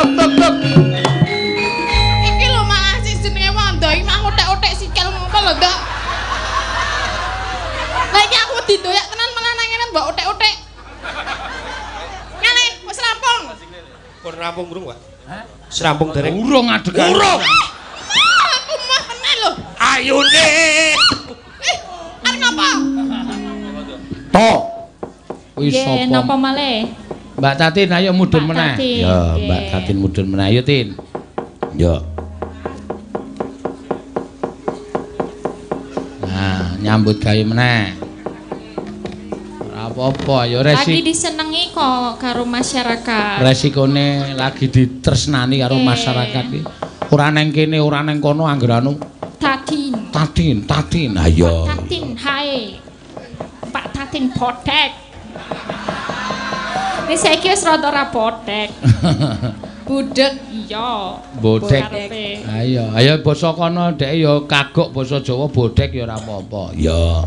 tuk tuk tuk. Iki lho malah sing jenenge wondo iki mah otek-otek sikil ngopo lho, Nduk. Lah iki aku didoyak tenan malah nang ngene mbok otek-otek. Ngene, wis rampung. Pun rampung durung, Pak? Hah? Serampung dereng. Urung adegan. Urung. Aku mah tenan lho. Ayune. Arep ngapa? To. Kuwi Nggih, sapa? napa malih? Mbak Tatin ayo mudhun meneh. Ya, Mbak Tatin mudhun meneh ayo, Tin. Ya. Nah, nyambut gawe meneh. Ora apa-apa, ya Lagi disenengi kok karo masyarakat. Resikone lagi ditresnani karo masyarakat iki. Ora neng kene, ora neng kono anggere anu Tatin. Tatin, Tatin. Ayo. Pak Tatin, hae. Pak Tatin potek. Wis saiki wis rada ora potek. Budek. Iya. Bodek. Karepe. Ayo, ayo basa kono dhek ya kagok basa Jawa bodek ya ora apa-apa. Ya.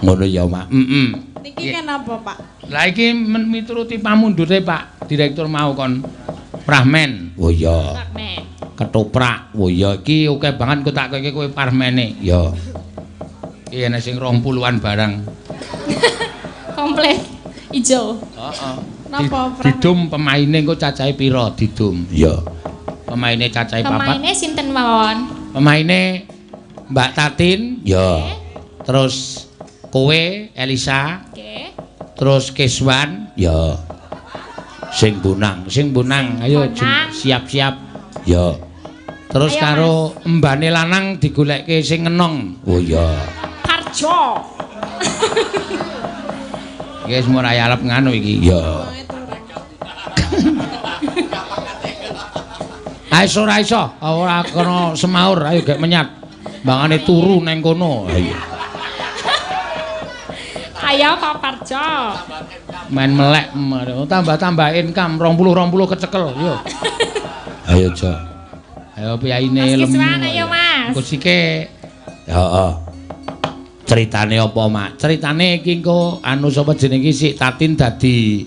Ngono ya, Mak. Heeh. Niki kenapa, Pak? Lah iki mituruti pamundhute Pak Direktur mau kon Prahmen. Oh iya. Prahmen. Ketoprak. Oh iya iki akeh banget kok tak kowe kowe parmene. Ya. Iki ana sing 20-an barang. Komplit ijo. Heeh. Napa Didum pemaine engko cacahe pira didum. Ya. Pemaine cacahe papat. Pemaine sinten mawon? Pemaine Mbak Tatin. Ya. Terus kowe Elisa. Nggih. Terus Keswan. Ya. Sing bonang, sing bonang. Ayo siap-siap. Ya. Terus ayo, karo mbane lanang digolekke sing ngenong. Oh iya. Parjo. Iki wis ora arep nganu iki. Ya. Ayo ora iso, ora kena semaur, ayo gek menyat. Mbangane turu neng kono. Ayo. Ayo Pak Parjo. Main melek, tambah-tambah income 20-20 kecekel, yo. Ayo, Jo. Ayo piyaine lemu. Mas Kiswan, ayo Mas. Engko sike. Heeh. Ceritane apa, Mak? Ceritane iki engko anu sapa jenenge iki Sik Tatin dadi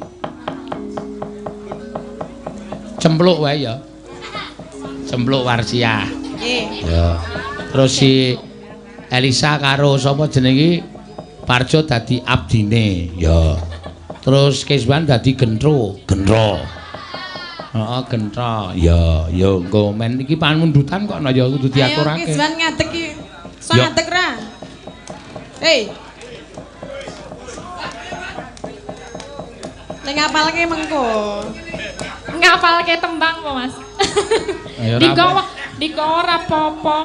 cempluk wae ya. Cempluk Warsiah. Nggih. Ya. Terus si Elisa karo sapa jenenge iki Parjo dadi abdine. Ya. Terus Keswan dadi gentro. Gentro. Heeh, gentro. Ya, ya engko men iki pamundutan kok ya kudu diaturake. Ayo Keswan ngadeg iki. So ngadeg ra? Hei. Ning ngapalke mengko. Ngapalke tembang po, Mas. Ayo digawa ora apa-apa.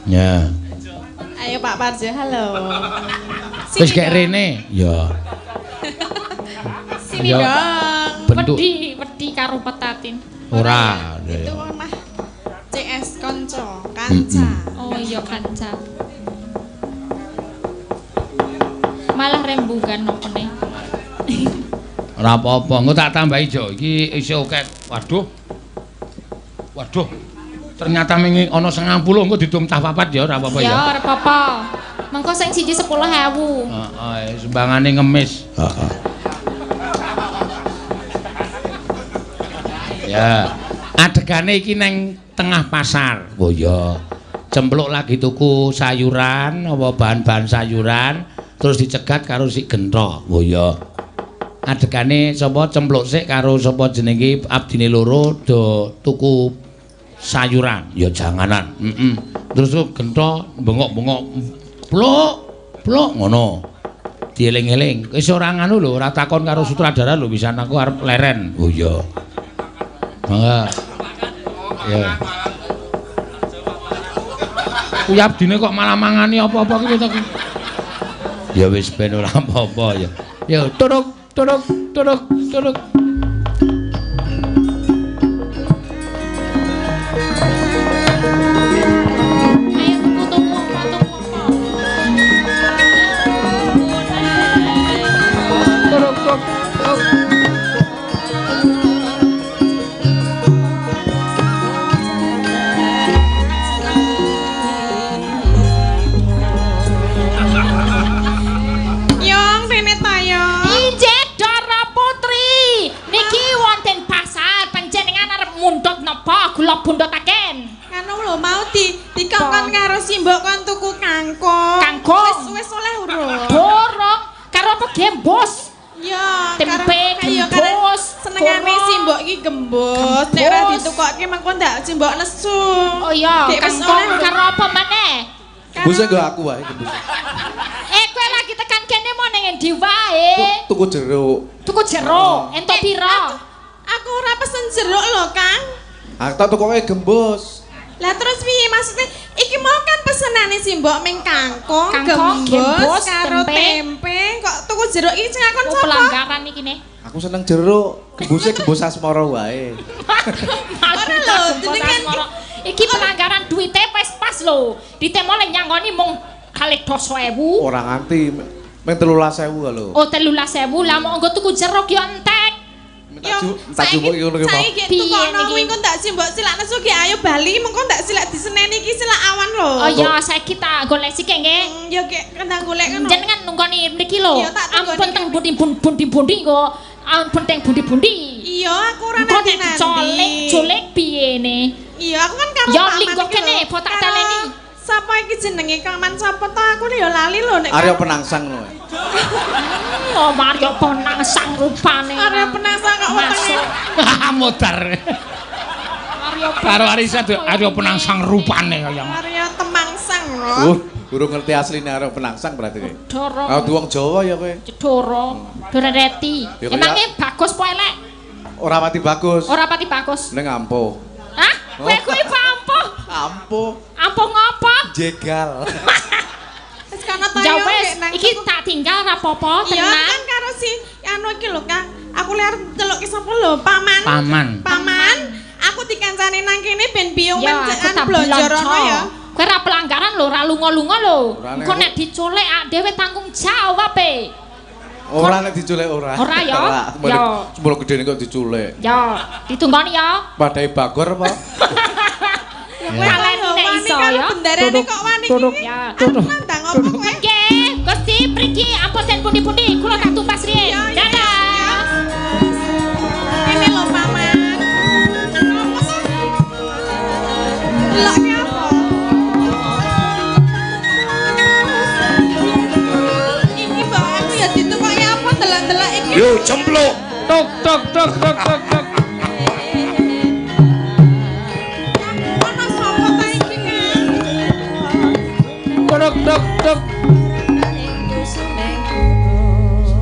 Ya. Ayo Pak Parjo, halo. Wis gek rene. Ya. Sini dong. Bentuk wedi karo Petatin. Ora. Itu mah CS konco, kanca. Oh iya kanca. Malah rembugan opene. Ora apa-apa, engko tak tambahi Jo. Iki isih akeh. Waduh. Waduh. Ternyata wingi ana 90 engko didum cah papat ya ora apa-apa ya. Ya ora apa-apa. Mengko sing siji 10.000. Heeh, sumbangane ngemis. Heeh. Ya. Adegane iki neng tengah pasar. Oh iya. Cempluk lagi tuku sayuran apa bahan-bahan sayuran terus dicegat karo si Gentro. Oh iya. Adegane sapa cempluk sik karo sapa jenenge abdine loro do tuku sayuran. Ya janganan. Heeh. Terus Gentro bengok-bengok. Pluk, pluk ngono. Dieling-eling. Wis ora nganu lho, ora takon karo sutradara lho pisan aku arep leren. Oh iya. Mangga. Ya. Kuwi abdine kok malah mangani apa-apa ki to. Ya wis ben ora apa-apa ya. Ya turuk turuk turuk turuk. Ayo tuku-tuku apa tuku apa. Turuk turuk turuk. Yong, rene ta, Yong. Injih Dara Putri, gula bondo taken. Anu lho mau dikongkon karo simbok kon tuku kangkung. Kangkung. Wis oleh urung. Dorong karo apa gembos? Iya, tempe gembos. Senengane simbok iki gembos. Nek ora ditukokke mengko ndak simbok nesu. Oh iya, kangkung karo apa maneh? Gembose nggo aku wae gembos. Kowe lagi tekan kene mau ning endi wae? Tuku jeruk. Tuku jeruk, entuk pira? Aku ora pesen jeruk lho, Kang. Aku tak tukoke gembos. Lah terus piye maksudnya? Iki mau kan pesenane simbok ming kangkung, gembos karo tempe. Kok tuku jeruk iki sing akon sapa? Pelanggaran iki ne. Aku seneng jeruk, gembose gembos asmara wae. Ora lho, jenengan iki pelanggaran duwite wis pas lho. Ditemole nyangoni mung 12.000. Ora nganti mung 13.000 lho. Oh 13.000 lah mong nggo tuku jeruk yo entek. Tak jupuk iki ngono ki. Saiki tukono kuwi engko ndak simbok silak nesu ki ayo bali mengko ndak silak diseneni iki silak awan lho. Oh iya saiki tak golek sik nggih. Ya gek kendang golek ngono. Jenengan nunggoni mriki lho. Ampun teng bundi-bundi kok. Ampun teng bundi-bundi. Iya aku ora nanti. Colek-colek piye ne? Iya aku kan karo paman. Ya linggo kene apa tak taleni. Sapa iki jenenge Kaman sapa to aku ya lali lho nek Arya Penangsang lho. Oh Arya Penangsang rupane. Arya Penangsang kok wetenge. Modar. Arya karo Arisa Arya Penangsang rupane kaya. Arya Temangsang lho. Durung ngerti asline Arya Penangsang berarti kowe. Doro. Ah wong Jawa ya kowe. Doro. Dorereti. Emange bagus po elek? Ora pati bagus. Ora pati bagus. Ning ampuh. Hah? Kowe kuwi ampuh. Ampuh. Ampuh ngopo? Jegal. Wis kono to ya wis, iki tak tinggal ora apa-apa, tenang. Iya kan karo si anu iki lho, Kang. Aku liar celuki sapa lho, Paman. Paman. Paman, aku dikancani nang kene ben biyung men blonjo rono ya. Kowe ora pelanggaran lho, ora lunga-lunga lho. Engko nek diculik dhewe tanggung jawab e. Ora nek diculik ora. Ora ya. Ya. Semono gedene kok diculik. Ya, ditunggoni ya. Padhae bagor apa? Kalen nek iso ya. Bendarane kok wani iki. Nandang apa kowe? Nggih, Gusti mriki ampun den pundi-pundi, kula tak tumbas riyin. Dadah. Kene lho Paman. Apa to? Loke apa? Iki mbok aku ya ditukoki apa delok-delok iki. Yo cempluk. Tok tok tok tok tok tok. Tok tok tok.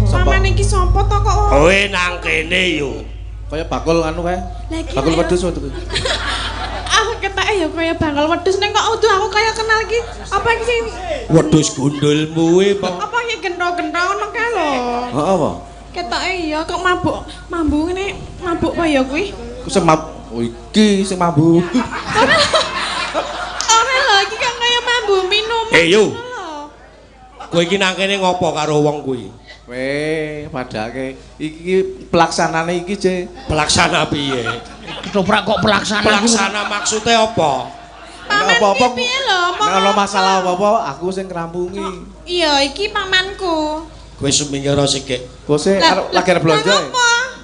Paman iki sapa to kok? Kowe nang kene yo. Kaya bakul anu kae. Bakul wedhus waktu kuwi. Ah ketake ya kaya bakul wedhus ning kok utuh aku kaya kenal iki. Apa iki sing wedhus gundulmu kuwi apa? Apa iki gentho-gentho ngono kae lho. Heeh apa? Ketoke iya kok mabuk. Mambu ngene mabuk apa ya kuwi? Ku sing mabuk iki sing mambu. Ora lho iki kok kaya mambu minuman. Eh yo. Kowe iki nang kene ngopo karo wong kuwi? Weh, padake iki pelaksanane iki, Je. Pelaksana piye? Ketoprak kok pelaksana. Pelaksana maksudnya apa? Paman apa-apa piye lho? Nek ana masalah apa-apa aku sing ngrampungi. Iya, iki pamanku. Kowe sumingkir sithik. Bose arep lagi arep blonjo.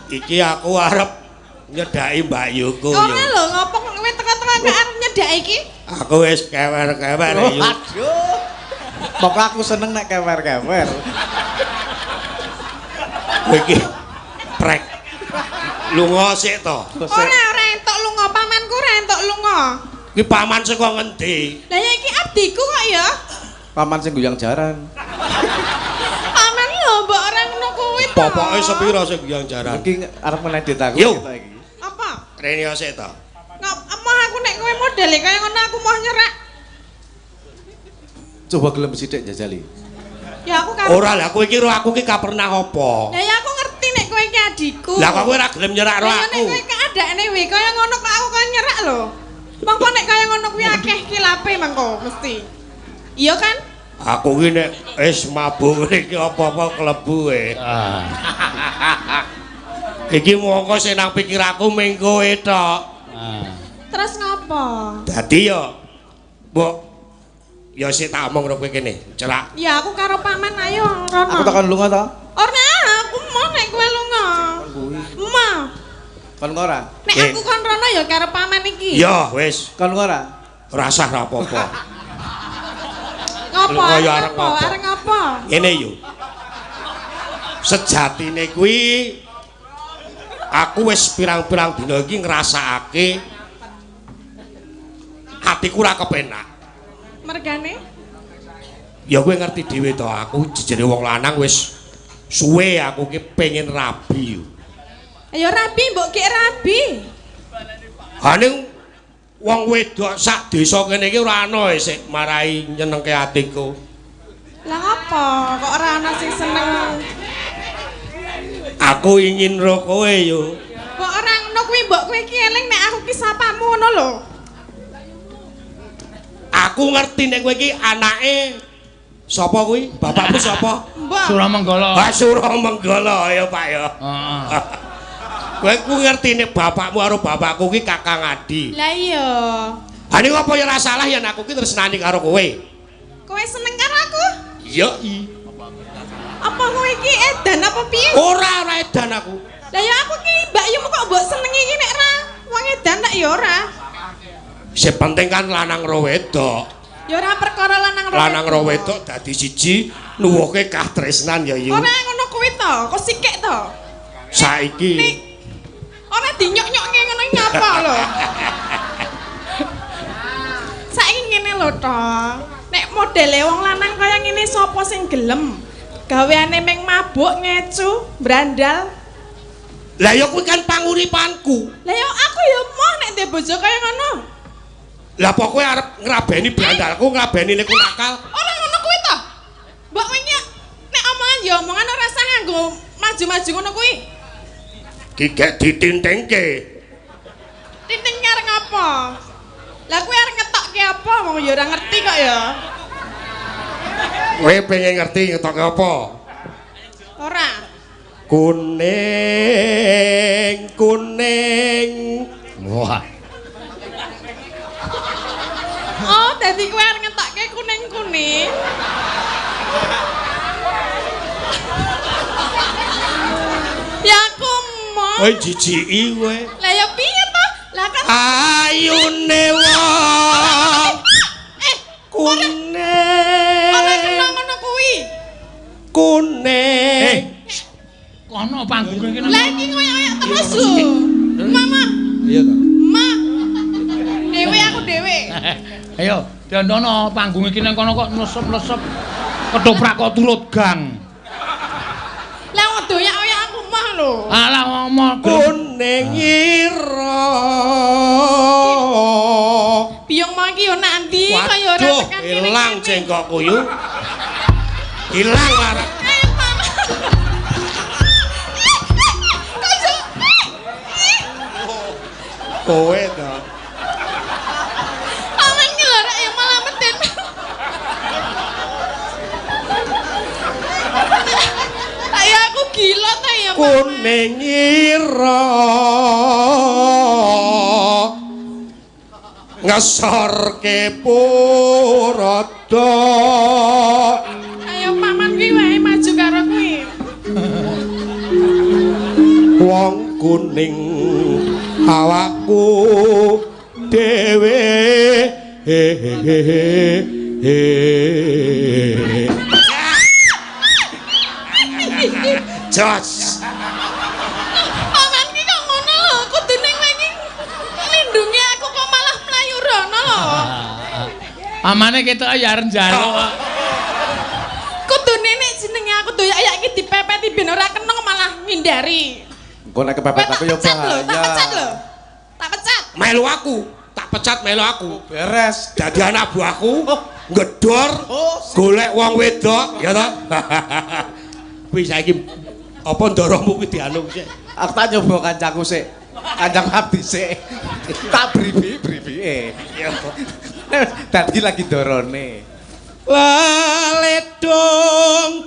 Iki aku arep nyedaki Mbak Yuku yo. Ora lho, ngopo kok kowe teko-teko arep nyedaki iki? Aku wis kewer-kewer yo. Aduh. Pokoke aku seneng nek kewer-kewer. Kowe iki prek. Lunga sik to. Ora, ora entuk lunga, pamanku ora entuk lunga. Iki paman saka ngendi? Lah ya iki abdiku kok ya. Paman sing guyang jaran. Paman lho mbok ora ngono kuwi to. Popoke sepira sing guyang jaran? Iki arep menedit aku kita iki. Apa? Rene sik to. Ngop, emoh aku nek kowe modele kaya ngono aku moh nyerak. Coba gelem sithik jajali. Ya aku karo. Ora lah kowe iki ro aku iki kapernah apa? Lah ya aku ngerti nek kowe iki adikku. Lah kok kowe ora gelem nyerak ro aku. Lah nek kowe keadaane wae kaya ngono kok aku kaya nyerak lho. Mengko nek kaya ngono kuwi akeh kilape mengko mesti. Iya kan? Aku ki nek wis mabuk iki apa-apa klebu e. Iki mongko sing nang pikiranku ming kowe tok. Terus ngopo? Dadi ya mbok ya sik tak omong karo kowe kene, cerak. Ya aku karo paman ayo rono. Aku takon lunga ta? Ora, aku mau nek kowe lunga. Mau. Kon ora? Nek aku kon rono ya karo paman iki. Ya wis. Kon ora? Ora sah ora apa-apa. Ngopo? Arep ngopo? Ngene yo. Sejatine kuwi aku wis pirang-pirang dina iki ngrasakake atiku ora kepenak. Mergane? Ya kowe ngerti dhewe to, aku jejere wong lanang wis suwe aku ki pengen rabi. Ayo rabi, mbok ki rabi. Ha ning wong wedok sak desa kene iki ora ana sik marai nyenengke atiku. Lah apa? Kok ora ana sing seneng? Aku ingin ro kowe yo. Mbok ora ngono kuwi, mbok kowe iki eling nek aku ki sapamu ngono lho. Aku ngerti nek kowe iki anake sapa kuwi? Bapakmu sapa? Suramenggala. Ha Suramenggala ya Pak ya. Heeh. Kowe ku ngerti nek bapakmu karo bapakku ki kakang adi. Lah iya. Ha ning apa ya ora salah yen aku ki tresnani karo kowe. Kowe seneng karo aku? Iya. Apa kowe iki edan apa piye? Ora, ora edan aku. Lah ya aku ki Mbak Yumu kok mbok senengi iki nek ora wong edan tak ya ora. Sing penting kan lanang ro wedok. Ya ora perkara lanang ro wedok. Lanang ro wedok dadi siji nuwuhke katresnan ya yu. Ora ngono kuwi to, kok sikik to. Saiki ora dinyok-nyokke ngono iki ngapa lho. Saiki ngene lho to. Nek modele wong lanang kaya ngene sapa sing gelem? Gaweane meng mabuk, ngecu, brandal. Lah ya kuwi kan panguripanku. Lah ya aku ya moh nek ndek bojo kaya ngono. Lah apa kowe arep ngrabeni brandalku, ngrabeni nek nakal? Ora ngono kuwi to. Mbok wingi nek omongan ya omongan ora usah nganggo maju-maju ngono kuwi. Ki gek ditintingke. Tinting arep ngapa? Lah kowe arep ngetokke apa? Wong ya ora ngerti kok ya. Kowe pengen ngerti ngetokke apa? Ora. Kuning, kuning. Wah. Oh, dadi kowe arep ngetokke kuning-kuning. Ya aku moh. Kowe jijiki kowe. Lah ya piye to? Lah kan ayune wong. Kuning. Ora kena ngono kuwi. Kuning. Kono panggung iki. Lah iki ngoyak-ngoyak terus lho. Mama. Iya to. Ma. Dewe aku dewe. Ayo, dandono panggung iki nang kono kok nesep-nesep. Ketoprak kok turut gang. Lah ngedoyak-oyak aku mah lho. Alah ngomong kuning ira. Biyung mau iki yo nak ndi kaya ora tekan kene. Ilang cengkokku yu. Ilang larat. Ayo Mama. Kowe to. Paman ki lho rek ya malah meden. Tak ya aku gila ta ya Paman. Kuning ira. Ngesorke purada. Ayo paman kuwi wae maju karo kuwi. Wong kuning awakku dhewe. Jos. Paman ki kok ngono lho, kudune kowe iki nglindungi aku kok malah mlayu rono lho. Amane ketok ya arep njaluk. Kudune nek jenenge aku doyak-yak iki dipepeti ben ora kena malah ngindari. Engko nek kepepet aku ya bahaya. Tak pecat lho. Tak pecat. Melu aku, tak pecat melu aku. Beres. Dadi anak buahku, ngedor, golek wong wedok, ya toh. Kuwi saiki apa ndoromu kuwi dianu sik. Aku tak nyoba kancaku sik. Kancaku abdi sik. Tak bribi-bribike. Dadi lagi ndorone. Leledong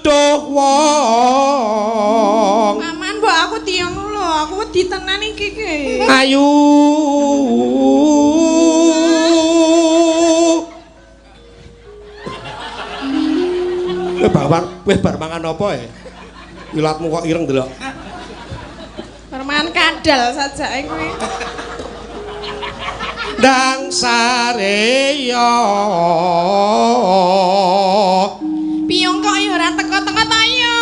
doh wong. Aman mbok aku dianu lho, aku wedi tenan iki ki. Ayu. Kowe bar mangan apa ya? Ilatmu kok ireng delok. Bar mangan Kadal sajake kuwi. Ndang sareya. Piyong kok ya ora teko-teko ta ya?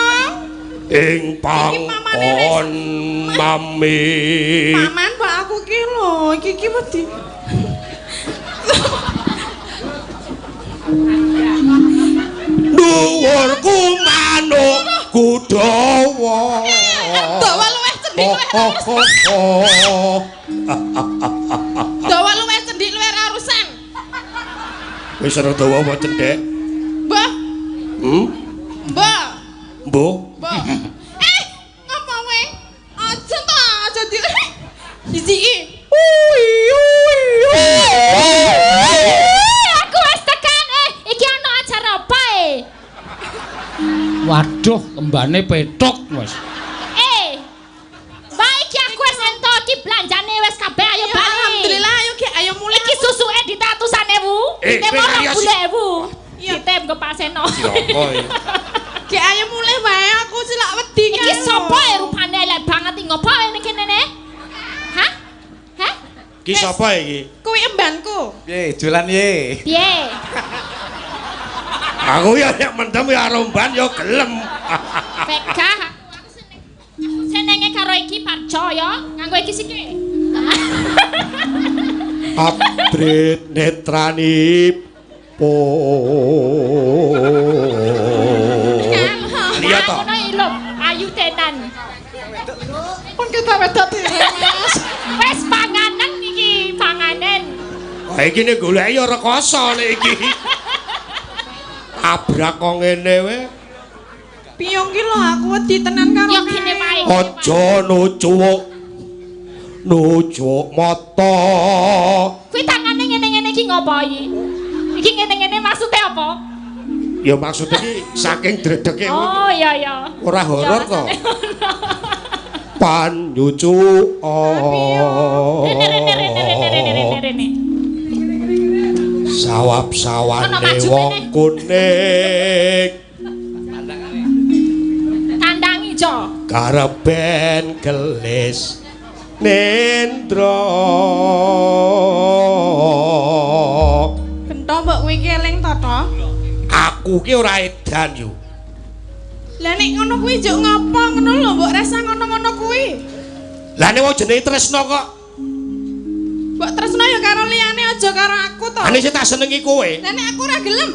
Ing pangkon mami. Paman mbok aku ki lho, iki ki wedi. Dhuwurku manuk kudawa. Dawa luweh cendhik luweh. Dawa luweh cendhik luweh ora urusan. Wis ora dawa apa cendhek? Mbah. Mbah. Mbah. Mbah. Ngapa kowe? Aja ta, aja di. Jijiki. Aku wis tekan. Iki ana acara apa e? Waduh, kembane petuk, Mas. Mbak iki aku wis entuk iki belanjane wis kabeh ayo bali. Alhamdulillah ayo ge ayo mulih. Iki susuke ditratusan ewu, ditemo 20.000. Ditem ke Pak Seno. Ge ayo mulih wae aku cilak wedi kan. Iki sapa e rupane elek banget iki ngopo ngene kene ne? Hah? Hah? Iki sapa iki? Kuwi embanku. Piye, dolan piye? Piye? Aku ya nek mendem ya romban ya gelem. Pegah aku seneng. Senenge karo iki Parjo ya, nganggo iki siki. Abrit netranipun. Iya to. Ngono lho, ayu tenan. Pun kita wedok dhewe, Mas. Wis panganen iki, panganen. Kok iki nek goleki ya rekoso nek iki. Abrak kok ngene we. Piyong ki lho aku wedi tenan karo. Ya kene wae. Aja nucuwuk. Nucuk mata. Kuwi tangane ngene-ngene iki ngopo iki? Iki ngene-ngene maksude apa? Ya maksude iki saking dredege. Oh iya iya. Ora horor to. Panyucuk. Rene rene rene rene rene rene. Sawap-sawane wong kuning. Kandang ijo. Kareben gelis nendra. Bento mbok kowe iki eling to to? Aku ki ora edan yo. Lah nek ngono kuwi njuk ngopo ngono lho mbok rasa ngono-ngono kuwi. Lah nek wong jenenge tresna kok. Mbok tresna ya karo liyane aja karo aku to. Ane sing tak senengi kowe. Lah nek aku ora gelem.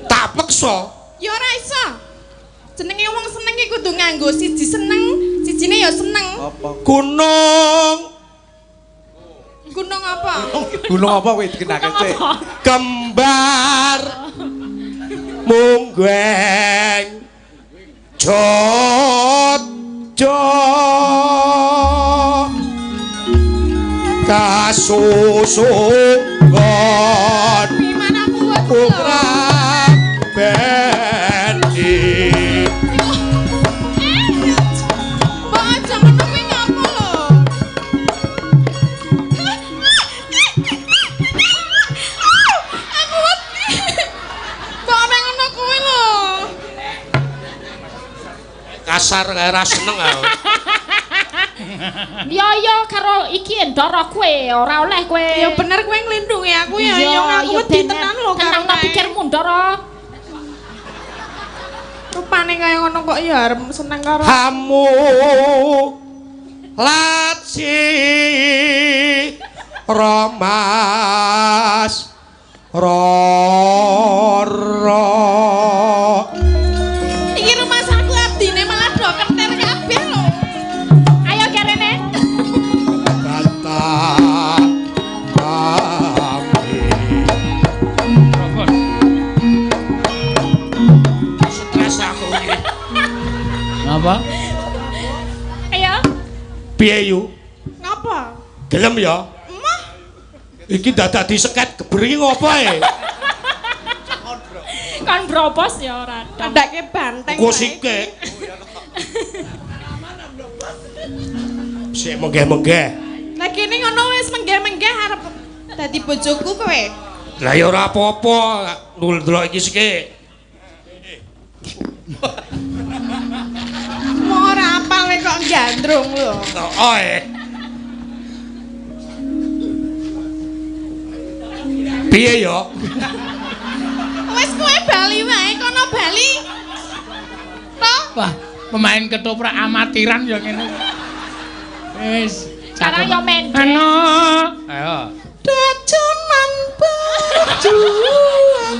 Tak peksa. Ya ora iso. Jenenge wong seneng iki kudu nganggo siji seneng, sijine ya seneng. Apa? Gunung. Gunung apa? Gunung apa kowe dikenake sik? Kembar. Munggeng. Jojo. Kasusungon. Gimana aku bendi. Mbok aja ngono kuwi ngopo lho? Aku wedi. Mbok ora ngono kuwi lho. Kasar kae ra seneng aku. Ya ya karo iki ndara kowe ora oleh kowe. Ya bener kowe nglindungi aku ya ya aku wedi tenan lho karo tenang pikirmu ndara. Rupane kaya ngono kok ya arep seneng karo hamu laci romas roro. Iki rumahku abdine malah do keter kabeh lho. Ayo kerene. Kata kami. Stres aku iki. Ngapa? Ayo. Piye yu? Ngapa? Gelem ya? Emoh. Iki dadak diseket geber iki ngopo e? Kon brobos ya ora. Andake banteng. Kusike. Sik menggeh-menggeh. Lah kene ngono wis menggeh-menggeh arep dadi bojoku kowe. Lah ya ora apa-apa, ndelok iki sik. Mau ora apal kowe kok gandrung lho. Oh, eh. Piye yo? Wis kowe bali wae kono bali. Toh? Wah, pemain ketoprak amatiran ya ngene. Wis, sekarang yo mendek. Ano? Ayo. Dajonan berjuang.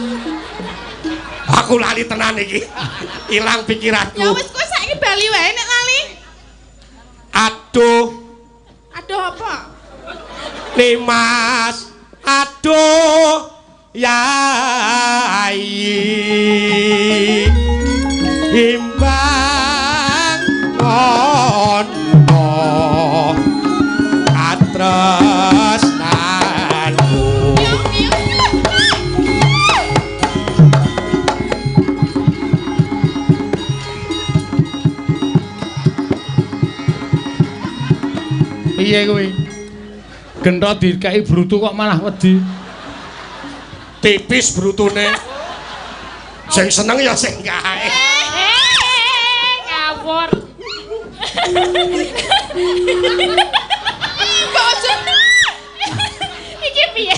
Aku lali tenan iki. Ilang pikiranku. Ya wis kowe saiki bali wae nek lali. Aduh. Aduh apa? Nimas. Aduh yai imbang ono katresnanku. Piye kuwi? Gentho dikeki brutu kok malah wedi. Tipis brutune. Sing seneng ya sing kae. Ngawur. Iki piye?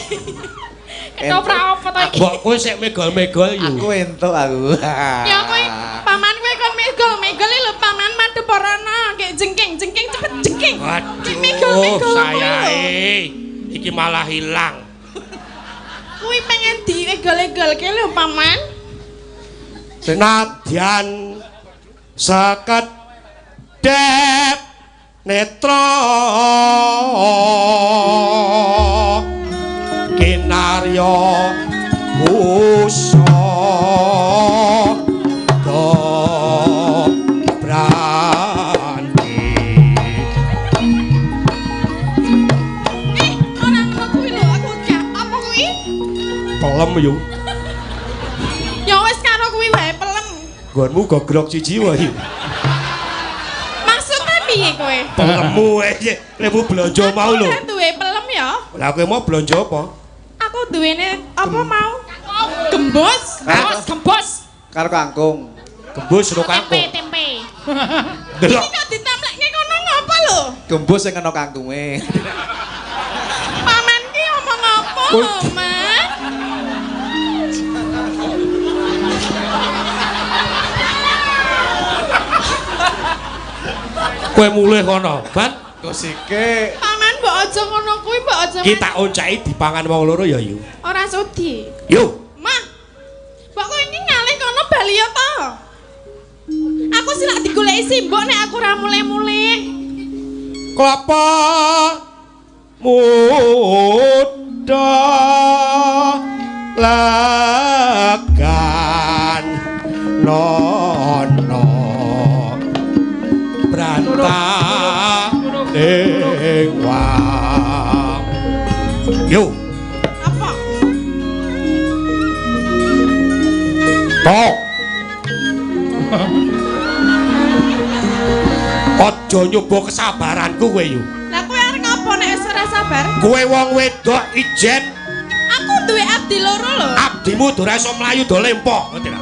Ketoprak apa to iki? Mbok kowe sik megol-megol yo. Aku entuk aku. Ya kowe paman kowe kon megol-megol lho paman madhep rono, gek jengking-jengking cepet jengking. Waduh, sayae iki malah hilang. Kuwi pengen diegol-egolke lho paman. Senadyan sekedhep netra kinarya usa do branti. Ora ngono kuwi lho aku gak apa kuwi? Pelem yo. Ya wis karo kuwi wae pelem. Nggonmu gogrok siji wae. Maksudnya piye kowe? Pelemmu wae, lemu blonjo mau lho. Aku duwe pelem ya. Lah kowe mau blonjo apa? Aku duwene apa mau? Gembos. Gembos, gembos. Karo kangkung. Gembos karo kangkung. Tempe, tempe. Delok. Iki kok ditemplekne kono ngapa lho? Gembos sing kena kangkunge. Paman ki omong apa lho, Man? Kowe mulih kono, Ban. Kosike. Paman mbok aja ngono kuwi, mbok aja. Ki tak onceki dipangan wong loro ya, Yu. Ora sudi. Yu. Mah. Mbok kowe iki ngalih kono bali ya to? Aku sih lak digoleki simbok nek aku ora mulih-mulih. Klapa muda legan nono branta ewang. Yo. Apa? Tok. Aja nyoba kesabaranku kowe yo. Lah kowe arep ngopo nek wis ora sabar? Kowe wong wedok ijen. Aku duwe abdi loro lho. Abdimu ora iso mlayu do lempok, ngerti ta?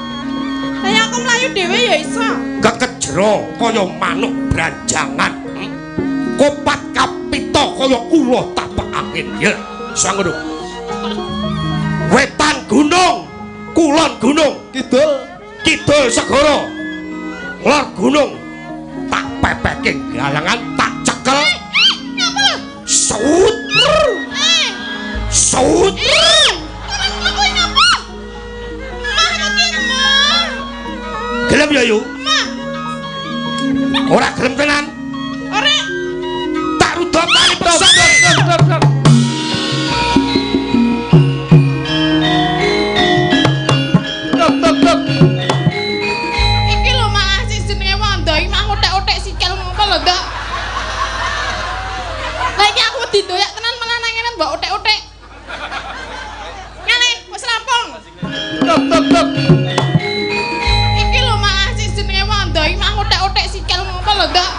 Lah ya aku mlayu dhewe ya iso. Kekejero kaya manuk branjangan. Kopat kapita kaya ula tapak angin. Ya, sangono. Wetan gunung, kulon gunung, kidul, kidul segara. Lor gunung tak pepeke galangan tak cekel. Ngapa lho? Saut. Saut. Ora ngapa? Mah iki mah. Gelem ya, Yu? Mah. Ora gelem tenan. Ora. Tak rudop tali peksa. Tok. Iki lho malah sing jenenge wondo iki mah otek-otek sikil ngopo lho, Nduk. Lah iki aku didoyak tenan malah nang ngene mbok otek-otek. Ngene, wis rampung. Tok. Iki lho malah sing jenenge wondo iki mah otek-otek sikil ngopo lho, Nduk.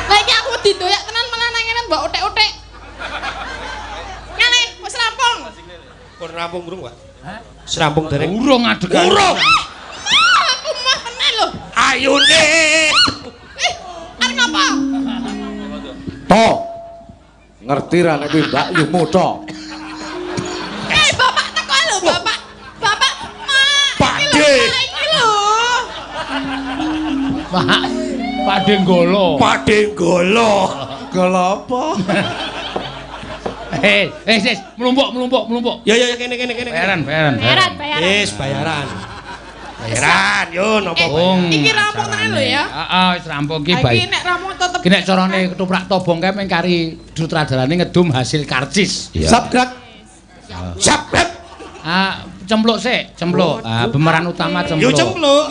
Lah iki aku didoyak tenan malah nang ngene mbok otek-otek. Ngene, wis rampung. Kon rampung urung, Pak? Hah? Serampung dereng. Urung adegan. Urung. Aku mah tenan lho. Ayune. To. Ngerti ra nek kuwi Mbak Yumu to. Eh, bapak teko lho, bapak. Bapak, Mak. Pakde. Iki lho. Pak Pakde Golo. Pakde Golo. Golo apa? Eh, eh, mlumpuk, mlumpuk, mlumpuk. Ya ya kene kene kene. Bayaran, bayaran. Bayaran, bayaran. Wis bayaran. Bayaran, yo napa bayaran. Iki rampung tenan lho ya. Heeh, wis rampung iki bae. Iki nek rampung tetep. Iki nek carane ketoprak tobong kae meng kari sutradarane ngedum hasil karcis. Sabgrak. Sabgrak. Ah, cempluk sik, cempluk. Ah, pemeran utama cempluk. Yo cempluk.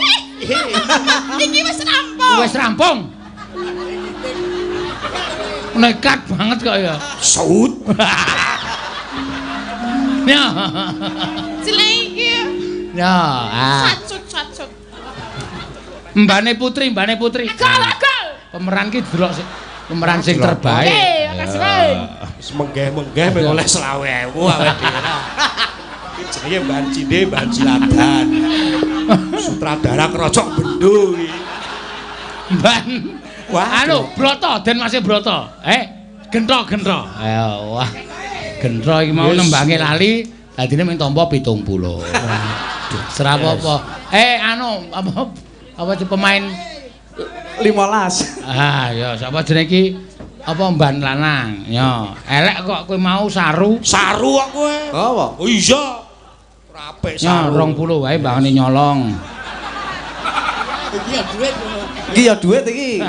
Iki wis rampung. Wis rampung. Nekat banget kok ya. Saut. Ya. Cilik iki. Ya, ah. Sacut, sacut. Mbane Putri, Mbane Putri. Gol, gol. Pemeran ki delok sik pemeran sing terbaik. Oke, makasih wae. Wis menggeh-menggeh mung oleh 20.000 awake dhewe. Iki jenenge Mban Cinde, Mban Ciladan. Sutradara Krocok Bendo iki. Mban. Wah, anu Broto, Den Mas Broto. Eh, gentro, gentro. Ayo, wah. Gentro iki mau nembange lali, dadine mung tampa 70. Waduh, ora apa-apa. Eh, anu apa apa pemain 15. Ah, ya sapa jenenge iki? Apa mban lanang? Ya, elek kok kowe mau saru. Saru kok kowe. Apa? Oh iya. Ora apik saru. Ya 20 wae mbangane nyolong. Iki ya duit. Iki ya duit iki.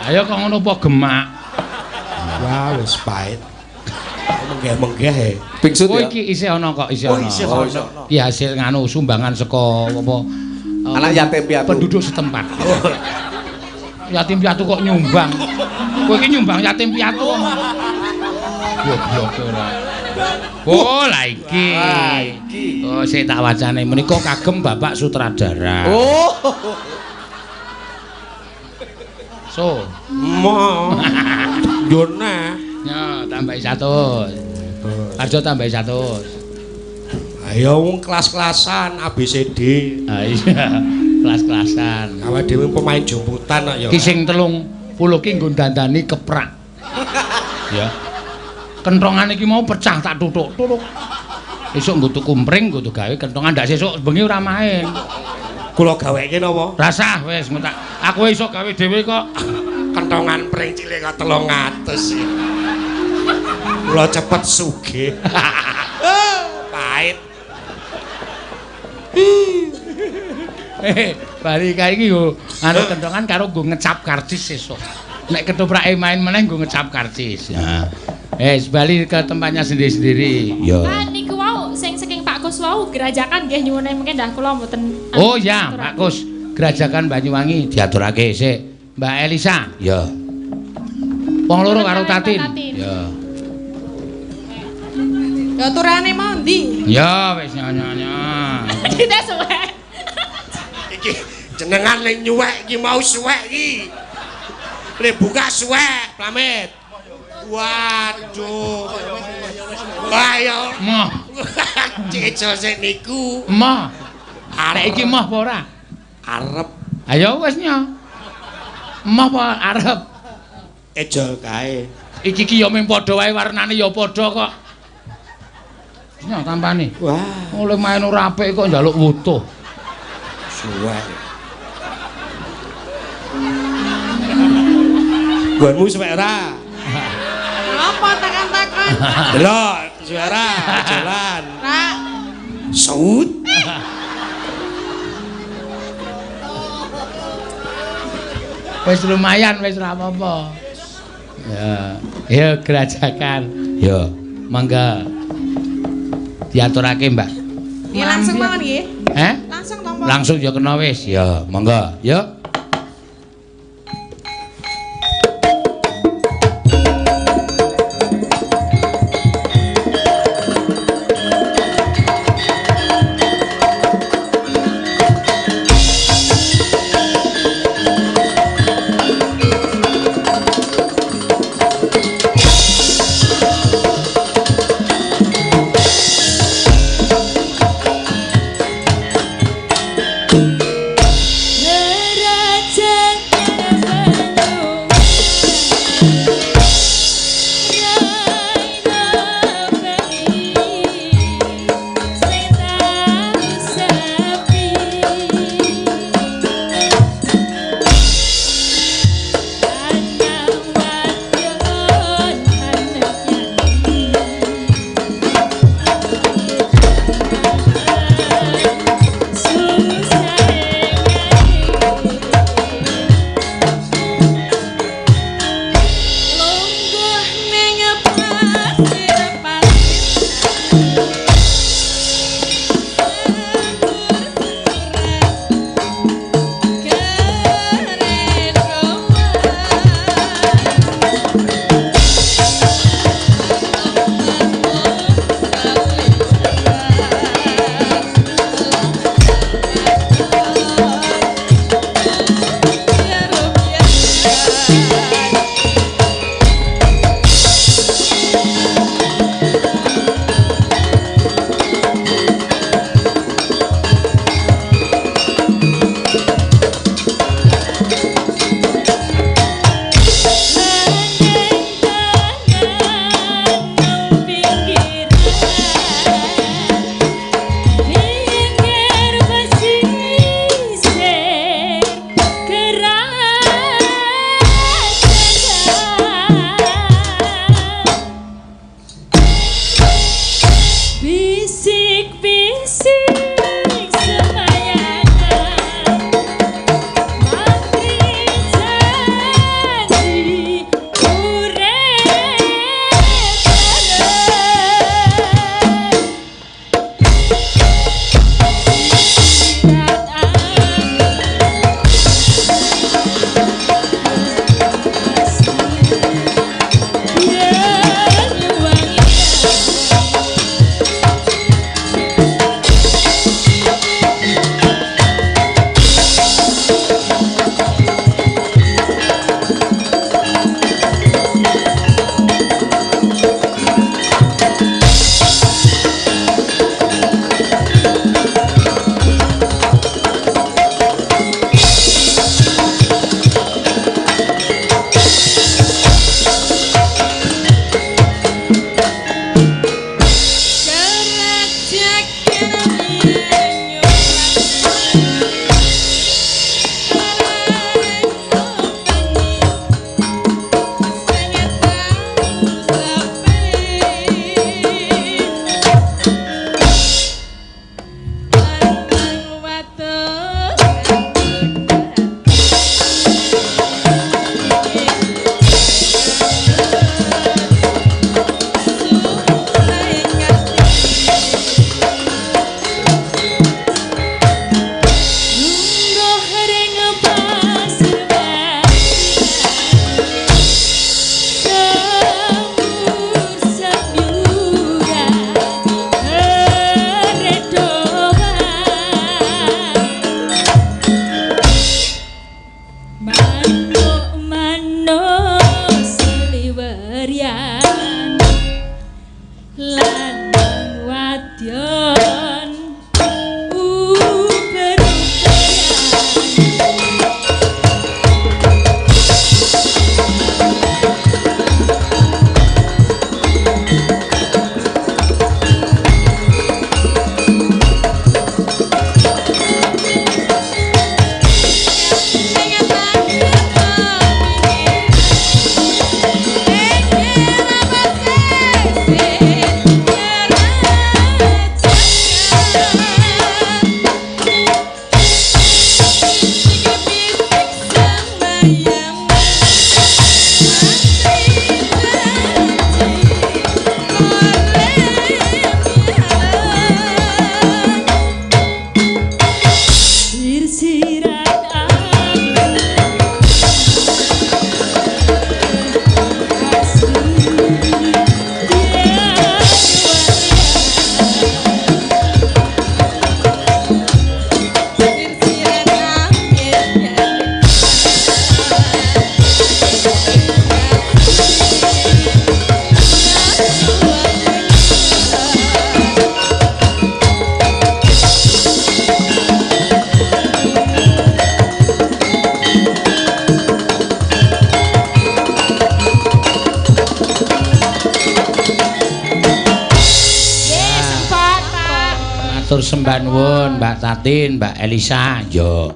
Ayo kok ngono apa gemak. Wah, wis pahit. Menggeh-menggeh e. Pingsut ya. Iki isih ana kok, isih ana. Oh, isih ana. Iki hasil nganu sumbangan saka apa anak yatim piatu. Penduduk setempat. Yatim piatu kok nyumbang. Kowe iki nyumbang yatim piatu. Goblok ora. Oh, lah iki. Oh, sik tak wacane menika kagem Bapak sutradara. Oh. So, mo. Yo nah. Ya, tambahi 100. Arjo tambahi 100. Ayo wong kelas-kelasan ABCD. Ah iya, kelas-kelasan. Awake dhewe pemain jumputan kok ya. Ki sing 30 ki nggo dandani keprak. Ya. Kentongan iki mau pecah tak tutuk. Tutuk. Esuk nggo tuku mpring nggo gawe kentongan ndak sesuk bengi ora main. Kula gaweke napa? Rasah wis tak. Aku iso gawe dhewe kok. Kentongan pring cilik kok 300. Kula cepet sugih. Pahit. Eh, bali kae iki yo anu kentongan karo nggo ngecap karcis sesuk. Nek ketoprake main meneh nggo ngecap karcis. Ya. Eh, bali ke tempatnya sendiri-sendiri. Ya. Ah niku wau sing saking Pak Kus wau gerajakan nggih nyuwune mungkin ndah kula mboten. Oh ya, Pak Kus, gerajakan Banyuwangi diaturake sik. Mbak Elisa. Ya. Wong loro karo Tatin. Ya. Ya turane mau ndi? Ya wis nyonya. Kita suwek. Iki jenengan ning nyuwek iki mau suwek iki. Le buka suwek, pamit. Waduh. Wah ya. Moh. Ceco sik niku. Moh. Arek iki moh apa ora? Arep. Ayo wis nyo. Moh apa arep? Ejol kae. Iki ki ya mung padha wae warnane ya padha kok. Nyo tampane. Wah, oleh main ora apik kok njaluk wutuh. Suwek. Nggonmu suwek ora? Apa takon-takon? Delok, suwek ora? Jalan. Ra. Saut. Wis lumayan wis ora apa-apa. Ya, ya gerajakan. Ya, mangga. Diaturake, Mbak. Nggih langsung mawon nggih. Eh? Langsung to, Mbak. Langsung ya kena wis. Ya, monggo. Ya. Nere Uber-uberian lanang wadon uber-uberian. Matur sembah nuwun Mbak Tatin, Mbak Elisa. Yo.